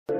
Kum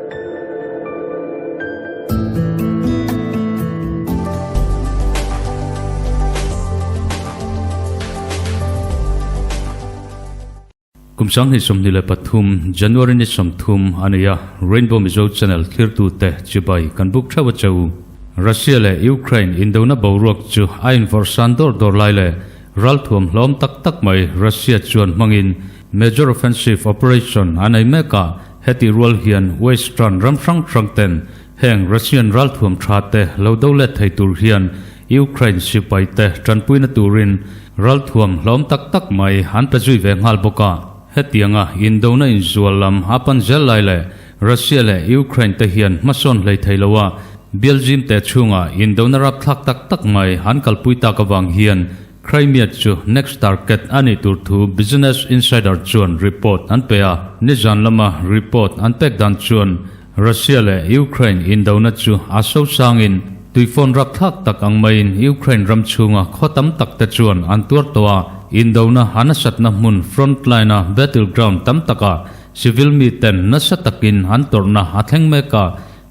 2023 January ni 30 a ni a, Rainbow Mizo Channel thlirtute chibai kan buk theuh a che u. Russia leh Ukraine indona boruak chu a invawrhsan dawr dawr lai leh ralthuam hlawm tak tak mai Russia chuan hmangin Major Offensive Operation a nei mek a, heti rual hian Western ram hrang hrang ten heng Russian ralthuam tha te lo do let thei tur hian Ukraine sipai te tanpuina turin ralthuam hlawm tak tak mai an pe zui ve nghal bawk a. Hetianga indona inzual lam a pan zel lai leh Russia leh Ukraine te hian hmasawn hlei thei lo a, Belgium te chhunga indona rapthlak tak tak mai an kalpui tak avang hian Crimea chu next target a nih tur thu Business Insider chuan report an pe a. Nizan lama report an pek dan chuan Russia leh Ukraine indona chu a sosangin tuifawn rapthlak tak ang maiin Ukraine ram chhunga khaw tam tak te chuan an tuar tawh a, indona a nasatna hmun front line-a battleground tam takah civil miten nasa takin an tawrhna a thleng mek a.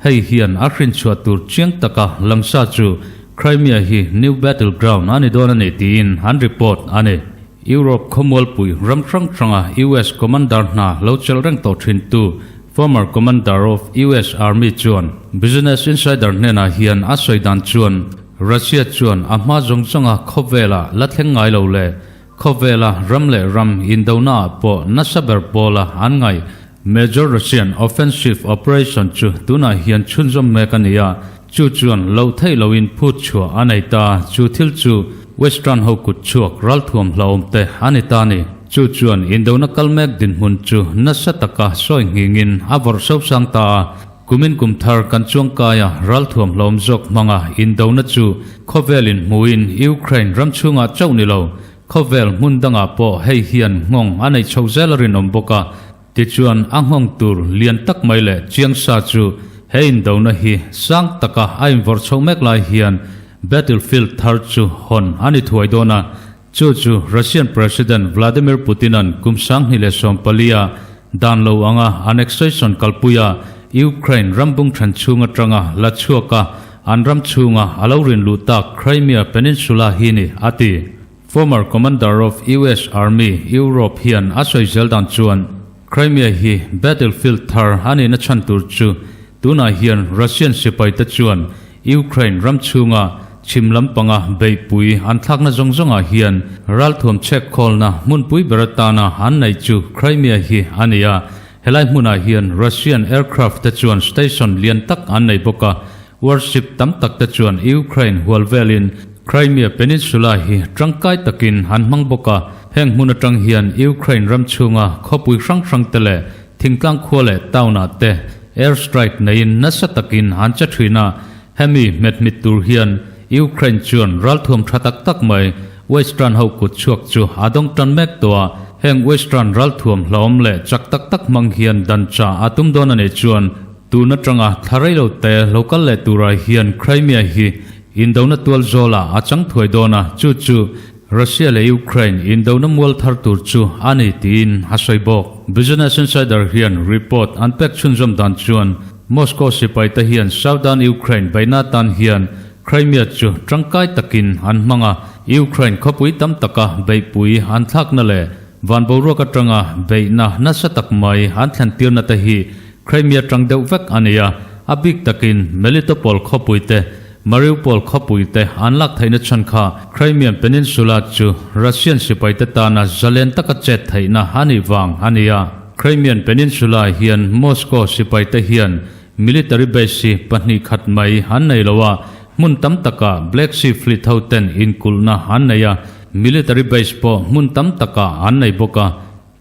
Hei hian a hrinchhuah tur chiang taka langsa chu Crimea hi new battleground a ni dawn a ni tiin an report a ni. Europe khawmualpui ram hrang hranga US commander hna lo chelh reng tawh thintu former commander of US Army chuan Business Insider hnenah hian a sawi dan chuan Russia chuan a hma zawng zawnga khawvela la thleng ngai lo leh khawvela ram leh ram indonaah pawh nasa ber pawla an ngaih Major Russian Offensive Operation chu tunah hian chhunzawm mek a ni a, chu chuan loh theih loin phut chhuah a nei ta, chu thil chu Western ho kut chhuak ralthuam hlauhawm te a ni ta a ni. Chu chuan indona kal mek dinhmun chu nasa taka sawi nghingin a vawrh sosang ta a, kumin kum thar kan chuangkai a ralthuam hlauhawm zawk hmanga indona chu khawvelin hmuin Ukraine ram chhungah chauh ni lo, Khawvel hmun dangah pawh hei hian nghawng a neih chhoh zel a rinawm bawk a, tichuan a nghawng tur lian tak mai leh chiang sa chu he indona hi sang taka a invawrh chhoh mek lai hian battlefield thar chu hawn a ni thuai dawn a, chu chu Russian President Vladimir Putin-a'n kum 2014 a dan lo anga annexation kalpuia Ukraine ram bung then chhung atanga la chhuak a An ram chhunga a lo rin luh tak Crimea Peninsula hi ni, a ti. Former Commander of US Army, Europe hian a sawi zel dan chuan Crimea hi battlefield thar a nihna chhan tur chu tunah hian Russian sipaite chuan Ukraine ram chhunga chhim lampanga beihpui an thlakna zawng zawngah hian ralthuam chhek khawlna hmunpui ber atana an neih chu Crimea hi a ni a. Helai hmunah hian Russian aircraft te chuan station lian tak an nei bawk a, warship tam tak te chuan Ukraine hual velin Crimea Peninsula hi tangkai takin an hmang bawk a, heng hmun atang hian Ukraine ram chhunga khawpui hrang hrang te leh thingtlang khua leh town ah te air strike neiin nasa takin an che thin a, hemi hmethmit tur hian Ukraine chuan ralthuam tha tak tak mai Western ho kut chhuak chu a dawng tan mek tawh a, heng Western ralthuam hlauhawm leh chak tak tak hmang hian dan cha a tum dawn a nih chuan tun atanga thla rei lo te lo kal leh turah hian Crimea hi indona tual zawlah a chang thuai dawn a, chu chu Russia leh Ukraine indona mual thar tur chu a ni tiin a sawi bawk. Business Insider hian report an pek chhunzawm dan chuan Moscow sipaite hian Southern Ukraine beihna atan hian Crimea chu tangkai takin an hmang a, Ukraine khawpui tam taka beihpui an thlakna leh van boruak atanga beihna nasa tak mai an thlentirna te hi Crimea tang deuh vek a ni a, a bik takin Melitopol khawpui te, Mariupol khawpui te an lak theihna chhan kha Crimean Peninsula chu Russian sipaite tana zalen taka chet theihna a nih vang a ni a. Crimean Peninsula hian Moscow sipaite hian Military base hi 2 khat mai an nei lo a, hmun tam takah Black Sea Fleet ho ten inkulhna an nei a, military base pawh hmun tam takah an nei bawk a.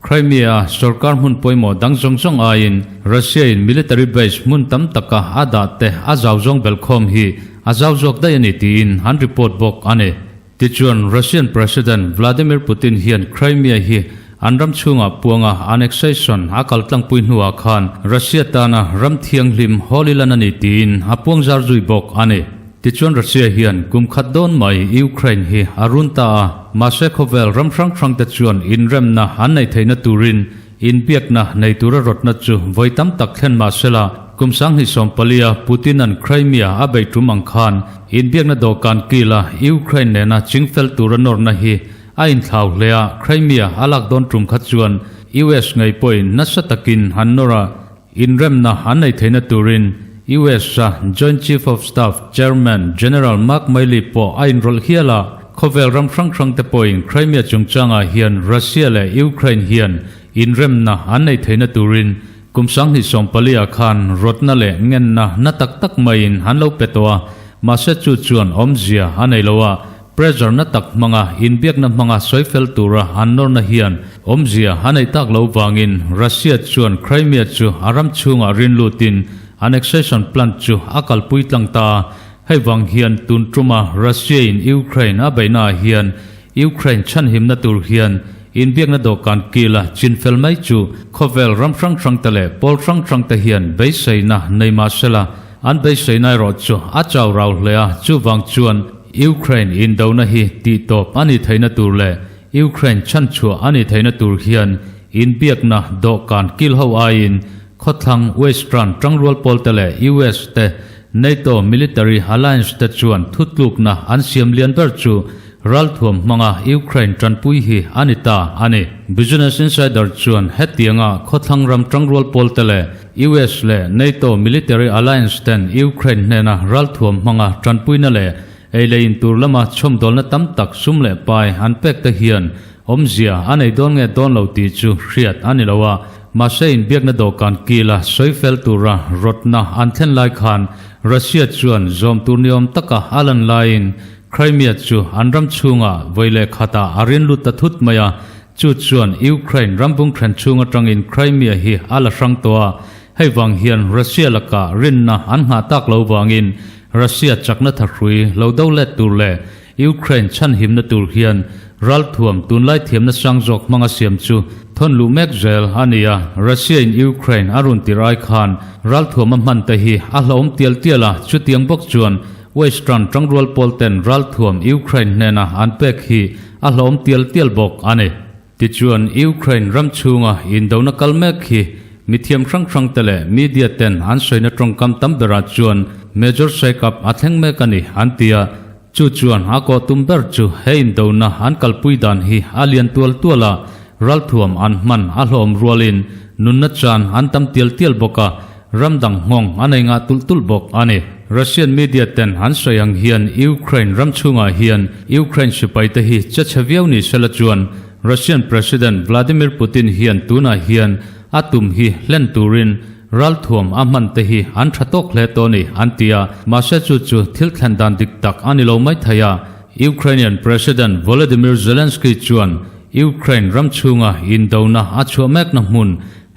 Crimea-a sorkar hmun pawimawh dang zawng zawng aiin Russia-in military base hmun tam taka a dah te a zau zawng belhkhawm hi a zau zawk daih a ni tiin an report bawk a ni. Tichuan, Russian President Vladimir Putin hian Crimea hi an ram chhungah puanga annexation a kal tlangpui hnuah khan Russia tana ram thianghlim Holy Land a ni tiin a puang zar zui bawk a ni. Tichuan Russia hian kum khat dawn mai Ukraine hi a run ta a, mahse khawvel ram hrang hrangte chuan inremna an neih theihna turin. Inbiakna nei tura rawtna chu vawi tam tak thlen mah sela, kum 2014-a Putin-a'n Crimea a beih tum ang khan inbiakna dawhkan kila Ukraine nena chingfel tura nawrna hi a inthlau hle a, Crimea a lak dawn tum kha chuan US ngei pawhin nasa takin an nawr a, Inremna an nei theihna turin US-a Joint Chief of Staff Chairman General Mark Milley pawh a inrawlh hial a, khawvel ram hrang hrangte pawhin Crimea chungchangah hian Russia leh Ukraine hian inremna an nei theihna turin kum 2014 ah khan rawtna leh ngenna na tak tak maiin an lo pe tawh a, mahse chu chuan awmzia a nei lo a, Pressure na tak hmanga inbiakna hmanga sawifel tura an nawrna hian awmzia a neih tak lo vangin Russia chuan Crimea chu a ram chhungah rin lutin annexation plan chu a kalpui tlang ta a. Hei vang hian tun tuma Russia-in Ukraine a beihnaah hian Ukraine chhanhimna tur hian inbiakna dawhkan kila chinfel mai chu khawvel ram hrang hrangte leh pawl hrang hrangte hian beiseina nei mah sela an beiseina erawh chu a chau rau hle a, chuvang chuan Ukraine indona hi tihtawp a nih theihna tur leh Ukraine chhanchhuah a nih theihna tur hian inbiakna dawhkan kil ho aiin khawthlang Western tangrual pawlte leh US te NATO military alliance te chuan thutlukna an siam lian ber chu ralthuam hmanga Ukraine tanpui hi a ni ta a ni. Business Insider chuan hetianga khawthlang ram tangrual pawlte leh US leh NATO military alliance ten Ukraine hnena ralthuam hmanga tanpuina leh ei leh in tur lama chhawmdawlna tam tak sum leh pai an pek te hian awmzia a nei dawn nge dawn lo tih chu hriat a ni lo a, mahse inbiakna dawhkan kila sawi fel tura rawtna an thlen lai khan Russia chuan zawm tur niawm taka a lan laiin Crimea chu an ram chhungah vawi leh khatah a rin lut ta thut mai a. Chu chuan Ukraine ram bungthen chhung atangin Crimea hi a la hrang tawh a, hei vang hian Russia lakah rinna an nghah tak lo vangin Russia chakna thahrui lo do let tur leh Ukraine chhanhimna tur hian ralthuam tunlai thiamna sang zawk hmanga siam chu thawn luh mek zel a ni a. Russia-in Ukraine a run tir ai khan ralthuam a hman te hi a hlauhawm tial tial a, chutiang bawk chuan Western tangrual pawl ten ralthuam Ukraine hnena an pek hi a hlawm tial tial bawk a ni. Tichuan, Ukraine ram chhunga indona kal mek hi mithiam hrang hrang te leh media ten an sawina tawngkam tam berah chuan major shake-up a thleng mek a ni an ti a, chu chuan a kawh tum ber chu he indona an kalpui dan hi a lian tual tual a, ralthuam an hman a hlawm rualin nunna chan an tam tial tial bawk a, Ram dang nghawng a nei ngah tulh tulh bawk a ni. Russian media ten an sawi ang hian Ukraine ram chhungah hian Ukraine sipai te hi che chhe viau ni sela chuan Russian President Vladimir Putin hian tunah hian a tum hi hlen turin ralthuam a hman te hi an tha tawk hle tawh ni an ti a, mahse chu chu thil thlen dan dik tak a ni lo mai thei a. Ukrainian President Volodymyr Zelensky chuan Ukraine ram chhunga indona a chhuah mekna hmun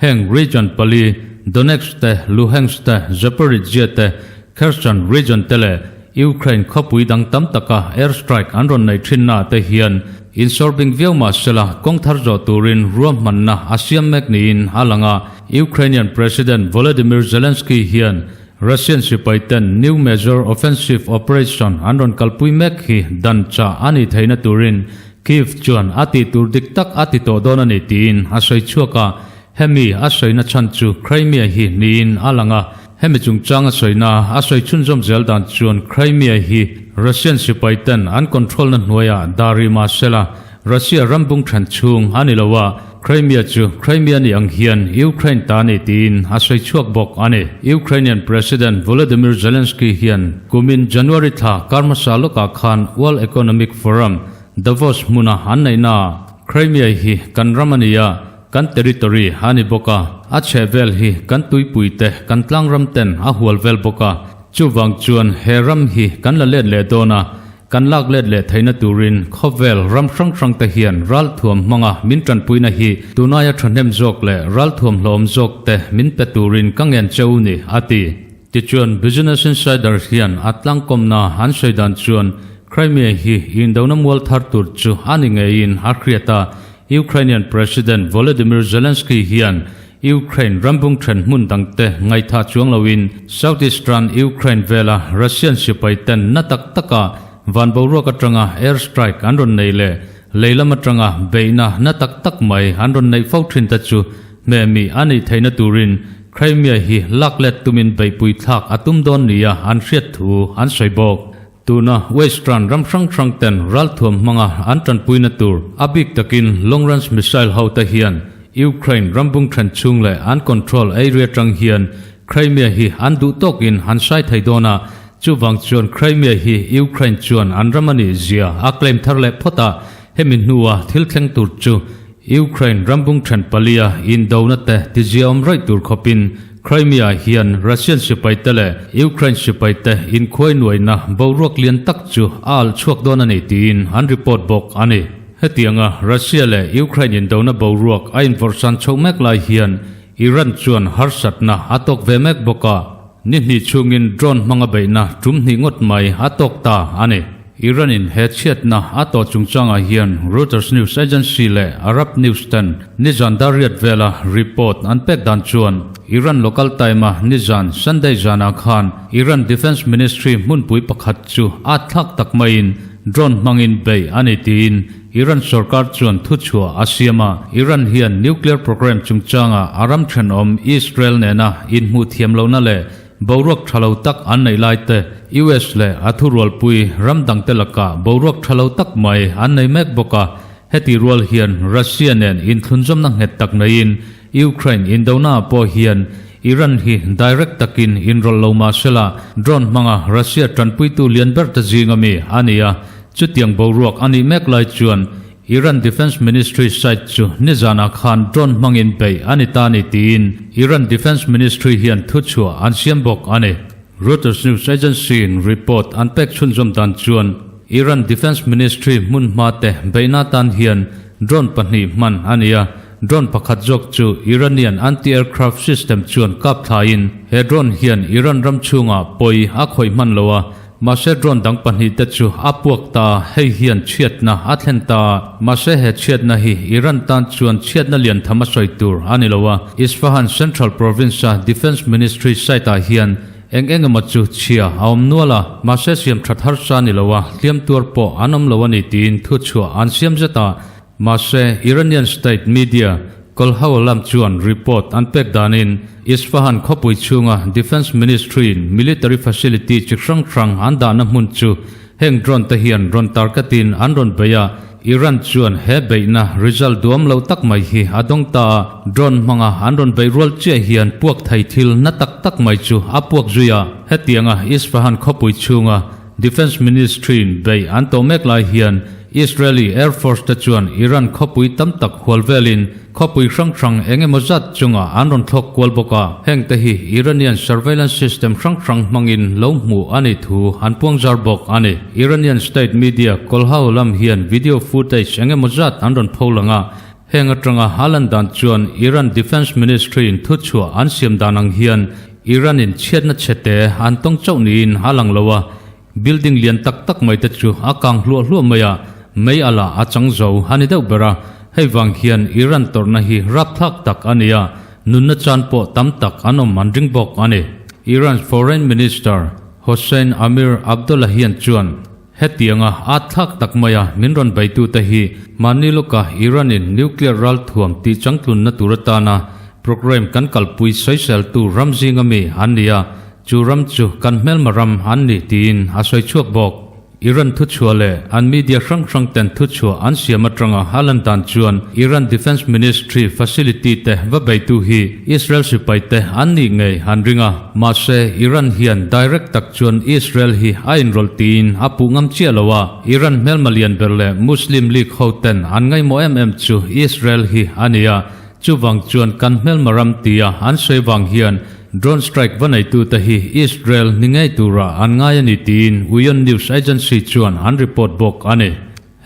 Heng region pali, Donetsk te, Luhansk te, Zaporizhzhia te, Kherson region te leh Ukraine khawpui dang tam taka air strike an rawn neih thinnaah te hian insawrbing viau mah sela kawng thar zawh turin ruahmanna a siam mek niin a lang a. Ukrainian President Volodymyr Zelensky hian Russian sipai ten new major offensive operation an rawn kalpui mek hi dan chah a nih theihna turin Kyiv chuan a tih tur dik tak a ti tawh dawn a ni tiin a sawi chhuak a, hemi a sawina chhan chu Crimea hi niin a lang a, hemi chungchang a sawina a sawi chhunzawm zel dan chuan Crimea hi Russian sipai ten an control na hnuaiah dah rih mah sela Russia ram bung then chhung a ni lo a, Crimea chu Crimea ni ang hian Ukraine ta a ni tiin a sawi chhuak bawk a ni. Ukrainian President Volodymyr Zelensky hian kumin January thla kar hmasa lawkah khan World Economic Forum, Davos hmuna an neihnaah Crimea hi kan ram a ni a, kan territory a ni bawk a, a chhehvel hi kan tuipui te, kan tlangram ten a hual vel bawk a, chuvang chuan he ram hi kan la let leh dawn a, Kan lak let leh theihna turin khawvel ram hrang hrang te hian ralthuam hmanga min tanpuina hi tunaia thahnem zawk leh ralthuam hlawm zawk te min pe turin ka ngen che u ni, a ti. Tichuan, Business Insider hian a tlangkawmna an sawi dan chuan Crimea hi indona mual thar tur chu a ni ngeiin a hriat a, Ukrainian President Volodymyr Zelensky hian Ukraine rambung then hmun dangte ngaihthah chuang loin Southeastern Ukraine vela Russian sipai ten na tak taka van boruak atanga air strike an rawn nei leh lei lam atanga beihna na tak tak mai an rawn neih fo thin te chu Hmehmih a nih theihna turin Crimea hi lak let tumin beihpui thlak a tum dawn nia an hriat thu an sawi bawk. Tuna Western ram hrang hrang ten ralthuam hmanga an tanpuina tur a bik takin long range missile ho te hian Ukraine rambung then chhung leh an control area tang hian Crimea hi an duh tawkin an sai thei dawn a, chuvang chuan Crimea hi Ukraine chuan an ram a nih zia a claim thar leh phawt a, hemi hnua thil thleng tur chu Ukraine rambung then palia indona te tiziaawm raih tur khawpin Crimea hian Russian sipaite leh Ukraine sipaite inkhuai nuaina boruak lian tak chu a alh chhuak dawn a ni tiin an report bawk a ni. Hetianga Russia leh Ukraine indona boruak a invawrhsan chhoh mek lai hian Iran chuan harsatna a tawk ve mek bawk a, ni hnih chhungin drone hmanga beihna tum hnih ngawt mai a tawk ta a ni. Iran-in he chhiatna a tawh chungchangah hian Reuters news agency leh Arab News ten nizan dariat vela report an pek dan chuan Iran local time-a nizan Sunday zanah khan Iran Defence Ministry hmunpui pakhat chu a thlak tak maiin drone hmangin bei a ni tiin Iran sorkar chuan thuchhuah a siam a. Iran hian nuclear program chungchanga a ram thenawm Israel nena inhmuh thiam lohna leh Boruak tha lo tak an neih lai te, US leh a thurualpui ram dangte lakah boruak tha lo tak mai an nei mek bawk a. Heti rual hian Russia nen inthlunzawmna nghet tak neiin Ukraine indonaah pawh hian Iran hi direct takin inrawlh lo mah sela drone hmanga Russia tanpuitu lian ber te zinga mi a ni a. Chutiang boruak a nih mek lai chuan Iran Defence Ministry site chu nizanah khan drone hmangin beih a ni ta ni tiin Iran Defence Ministry hian thuchhuah an siam bawk a ni. Reuters news agency-in report an pek chhunzawm dan chuan Iran Defence Ministry hmun hma te beihna tan hian drone pahnih hman a ni a, drone pakhat zawk chu Iranian anti-aircraft system chuan kap thlaiin he drone hian Iran ram chhungah pawi a khawih hman lo a, Mahse drone dang pahnihte chu a puak ta, hei hian chhiatna a thlen ta. Mahse he chhiatna hi Iran tan chuan chhiatna lian tham a sawi tur a ni lo a, Isfahan Central Province-a Defence Ministry site-ah hian eng eng emaw chu chhia a awm nual a, mahse siam that harsa a ni lo a, hliam tuar pawh an awm lo a ni tiin thuchhuah an siam zet a. Mahse, Iranian state media Kolhao lam chuan report an pek danin Isfahan khawpui chhunga Defence Ministry-in military facility chi hrang hrang an dahna hmun chu heng drone te hian rawn targetin an rawn bei a, Iran chuan he beihna result duam lo tak mai hi a dawng ta a, drone hmanga an rawn beih rual chiah hian puak thei thil na tak tak mai chu a puak zui a, hetianga Isfahan khawpui chhunga Defence Ministry-in beih an tawh mek lai hian Israeli Air Force te chuan Iran khawpui tam tak hual velin khawpui hrang hrang eng emaw zat chungah an rawn thlawk kual bawk a, heng te hi Iranian surveillance system hrang hrang hmangin lo hmuh a nih thu an puang zar bawk a ni. Iranian state media Kolhao lam hian video footage eng emaw zat an rawn pho lang a, heng atanga a lan dan chuan Iran Defence Ministry-in thuchhuah an siam dan ang hian Iran-in chhiatna chhete an tawng chauh niin a lang lo a, building lian tak tak mai te chu a kang hluah hluah mai a, mei a lah a chang zo a ni deuh ber a, hei vang hian Iran tawrhna hi rapthlak tak a ni a, nunna chan pawh tam tak an awm an ring bawk a ni. Iran's Foreign Minister Hossein Amir Abdollahian chuan hetianga a thlak tak maia min rawn beitute hi mahni lawka Iran-in nuclear ralthuam tih changtlunna tur atana Programme kan kalpui sawiseltu ram zinga mi an ni a, chu ram chu kan hmelma ram an ni tiin a sawi chhuak bawk. Iran thuchhuah leh an media hrang hrang ten thuchhuah an siam atanga a lan dan chuan Iran Defence Ministry facility te va beitu hi Israel sipai te an nih ngei an ring a, mahse Iran hian direct tak chuan Israel hi a inrawlh tiin a puh ngam chiah lo a, Iran hmelma lian ber leh Muslim League ho ten an ngaihmawh em em chu Israel hi a ni a, Chuvang chuan kan hmelma ram tia an sawi vang hian drone strike va neitute hi Israel ni ngei tura an ngai a ni tiin Uyon News Agency chuan an report bawk a ni.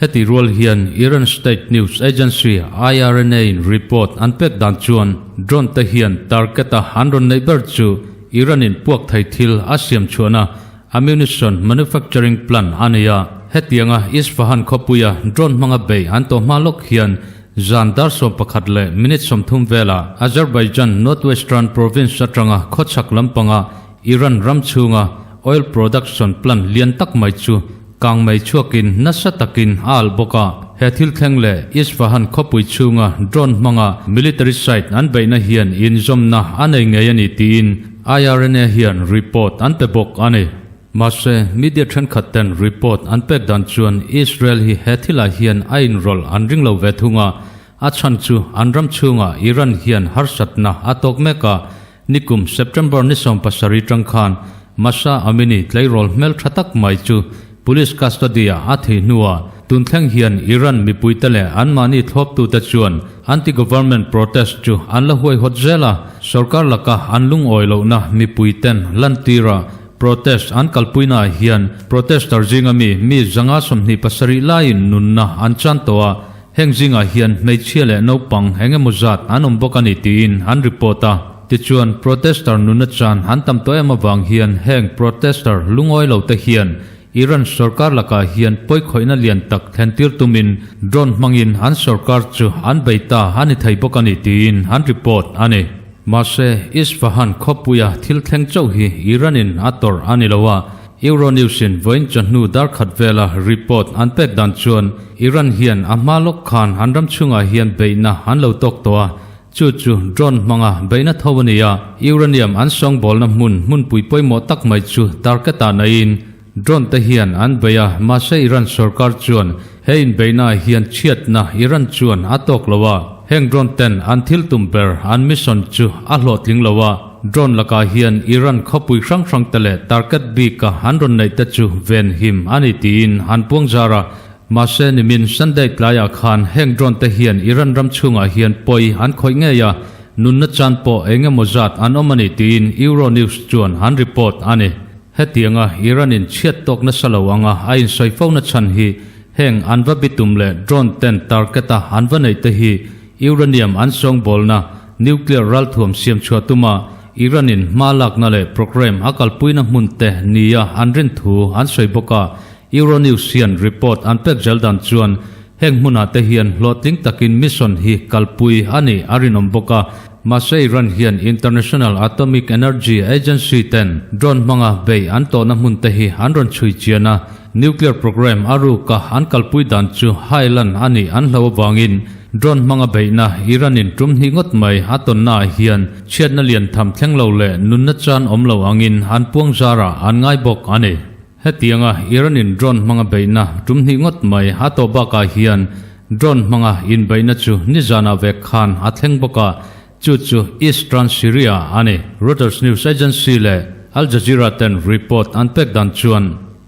Heti rual hian Iran state news agency IRNA in report an pek dan chuan drone te hian target a an rawn neih ber chu Iran in puak thei thil a siam chhuahna ammunition manufacturing plant a ni a. Hetianga Isfahan khawpuia drone hmanga bei an tawh hma lawk hian Zan dar 11 leh minute 30 velah Azerbaijan northwestern province atanga khawchhak lampanga Iran ram chhunga oil production plant lian tak mai chu kang mai chhuakin nasa takin a alh bawk a. He thil thleng leh Isfahan khawpui chhunga drone hmanga military site an beihna hian inzawmna a nei ngei a ni tiin IRNA hian report an pe bawk a ni. Mahse, media thenkhat ten report an pek dan chuan Israel hi he thilah hian a inrawlh an ring lo ve thung a, a chhan chu an ram chhungah Iran hian harsatna a tawk mek a, nikum September ni 70 tang khan Mahsa Amini tleirawl hmel tha tak mai chu police custody-ah a thih hnuah tun thleng hian Iran mipuite leh anmahni thlawptute chuan anti-government protest chu an la huaihawt zel a, sorkar laka an lungawi lohna mipuiten lantira protest an kalpuinaah hian protester zinga mi mi 127 laiin nunna an chan tawh a, heng zingah hian hmeichhia leh naupang eng emaw zat an awm bawk a ni tiin an report a. Tichuan, protester nunna chan an tam tawh em avang hian heng protester lungawi lo te hian Iran sorkar lakah hian pawikhawihna lian tak thlentir tumin drone hmangin an sorkar chu an bei ta a ni thei bawk a ni tiin an report a ni. Mahse, Isfahan khawpuia thil thleng chauh hi Iran-in a tawrh a ni lo a, Euronews-in vawiin chawhnu darkhat vela report an pek dan chuan Iran hian a hma lawk khan an ram chhungah hian beihna an lo tawk tawh a, Chu chu drone hmanga beihna tho a ni a, uranium an sawngbawlna hmun hmunpui pawimawh tak mai chu target-ah naiin drone te hian an bei a, mahse Iran sorkar chuan he inbeihnaah hian chhiatna Iran chuan a tawk lo a, heng drone ten an thil tum ber an mission chu a hlawhtling lo a, drone lakah hian Iran khawpui hrang hrang te leh target bika an rawn neih te chu venhim a ni tiin an puangzar a. Mahse nimin Sunday tlaiah khan heng drone te hian Iran ram chhungah hian pawi an khawih ngei a, nunna chan pawh eng emaw zat an awm a ni tiin Euronews chuan an report a ni. Hetianga Iran in chhiat tawk nasa lo anga a insawi fo na chhan hi heng an va bitum leh drone ten target a an va neih te hi uranium an sawngbawlna nuclear ralthuam siam chhuah tuma Iran in hma lakna leh program a kalpuina hmun te nia an rin thu an sawi bawk a. Euronews hian report an pek zel dan chuan heng hmunah te hian hlawhtling takin mission hi kalpui a nih a rinawm bawk a, mahse Iran hian International Atomic Energy Agency ten drone hmanga bei an tawhna hmun te hi an rawn chhui chian a, nuclear program a ruka an kalpui dan chu hailan a nih an hlo avangin drone hmanga beihna Iran in tum hnih ngawt mai a tawnnaah hian chhiatna lian tham thleng lo leh nunna chan awm lo angin an puang zarah an ngai bawk a ni. Hetianga Iran-in drone hmanga beihna tum hnih ngawt mai a tawh bakah hian drone hmanga inbeihna chu nizanah vek khan a thleng bawk a, chu chu eastern Syria a ni. Reuters news agency leh Al Jazeera ten report an pek dan chuan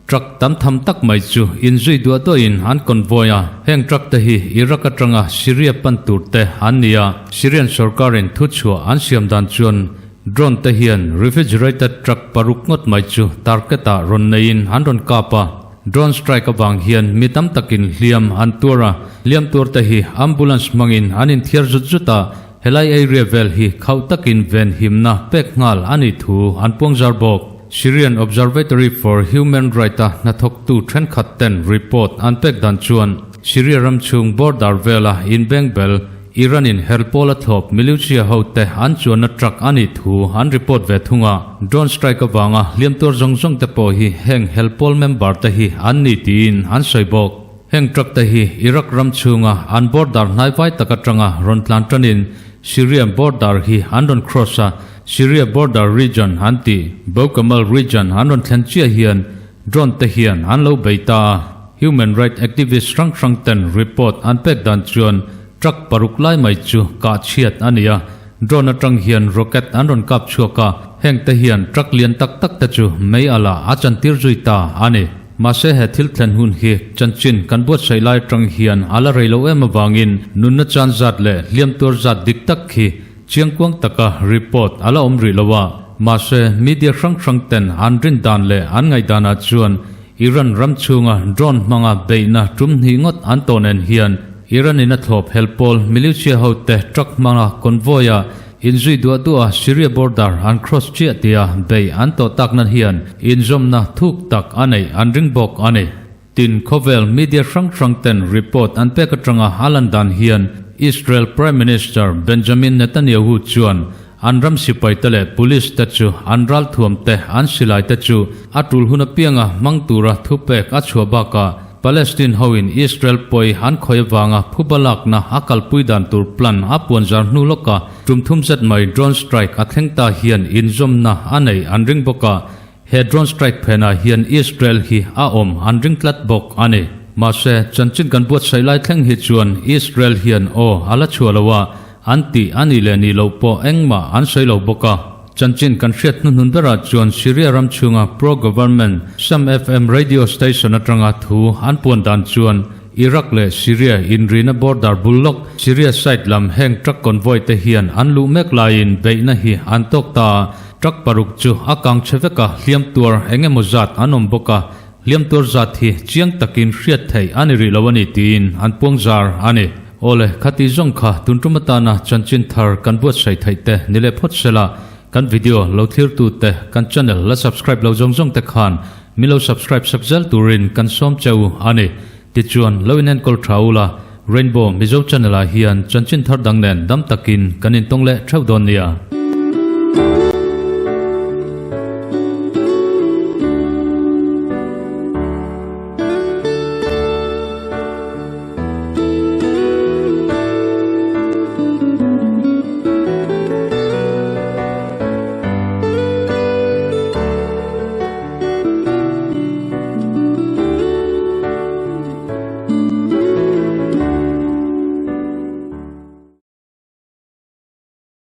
truck tam tham tak mai chu inzui duah duahin an convoy a, heng truck te hi Iraq atanga Syria pan tur te an ni a, Syrian sorkarin thuchhuah an siam dan chuan Drone te hian refrigerated truck paruk ngawt mai chu target ah rawn neiin an rawn kap a, drone strike avang hian mi tam takin hliam an tuar a, hliam tuar te hi ambulance hmangin an inthiar zut zut a, helai area vel hi khauh takin venhimna pek nghal a nih thu an puangzar bawk. Syrian Observatory for Human Rights-a hnathawktu thenkhat ten report an pek dan chuan Syria ram chhung border vela inbengbel Iran in helpawl a thlawp militia ho te an chuanna truck a nih thu an report ve thung a, drone strike avanga hliam tuar zawng zawng te pawh hi heng helpawl member te hi an ni tiin an sawi bawk. Heng truck te hi Iraq ram chhunga an border hnaivai tak atanga rawn tlan tanin Syria border hi an rawn cross a, Syria border region an tih Boukamal region an rawn thlen chiah hian drone te hian an lo bei ta a. Human right activist hrang hrang ten report an pek dan chuan truck paruk lai mai chu kah chhiat a ni a, drone atang hian rocket an rawn kap chhuak a, heng te hian truck lian tak tak te chu mei ala a chantir zui ta a ni. Mahse he thil thlen hun hi chanchin kan buatsaih lai atang hian a la rei lo em avangin nunna chan zat leh hliam tuar zat dik tak khi chiangkuang taka report a la awm rih lo a, mahse media hrang hrang ten an rin dan leh an ngaihdanah chuan Iran ram chhunga drone hmanga beihna tum hnih ngawt an tawh nen hian Iran in a thlawp hel pawl militia hote truck hmanga convoy a inzui duah duah a Syria border an cross chiah tia bei an tawh takna hian inzawmna thuk tak a neih an ring bawk a ni. Tin, khawvel media hrang hrang ten report an pek atanga a lan dan hian Israel Prime Minister Benjamin Netanyahu chuan An ram sipai te leh police te chu an ralthuam te, an silai te chu a tul hun apianga hmang tura thupek a chhuah bakah Palestine hoin Israel pawi an khawih avanga phuba lakna a kalpui dan tur plan a puanzar hnu lawka tum thum zet mai drone strike a thleng ta hian inzawmna a nei an ring bawk a, he drone strike phenah hian Israel hi a awm an ring tlat bawk a ni. Mahse, chanchin kan buatsaih lai thleng hi chuan Israel hian aw a la chhuah lo a, an tih a nih leh nih loh pawh engmah an sawi lo bawk a. Chanchin kan hriat hnuhnun berah chuan Syria ram chhunga pro-government Sham FM radio station atanga thu an puan dan chuan Iraq leh Syria inrina border bul lawk Syria side lam heng truck convoy te hian an luh mek laiin beihna hi an tawk ta a, truck paruk chu a kang chhe vek a, hliam tuar eng emaw zat an awm bawk a, hliam tuar zat hi chiang takin hriat theih a ni rih lo a ni tiin an puang zar a ni. Awle, khati zawng kha tun tum atana chanchin thar kan buatsaih theih te ni leh phawt sela, kan video lo thlirtu te, kan channel la subscribe lo zawng zawng te khan min lo subscribe sak zel turin kan sawm cheu a ni. Tichuan, lo inenkawl tha ula, Rainbow Mizo channel ah hian chanchin thar dang nen dam takin kan intawng leh theuh dawn nia.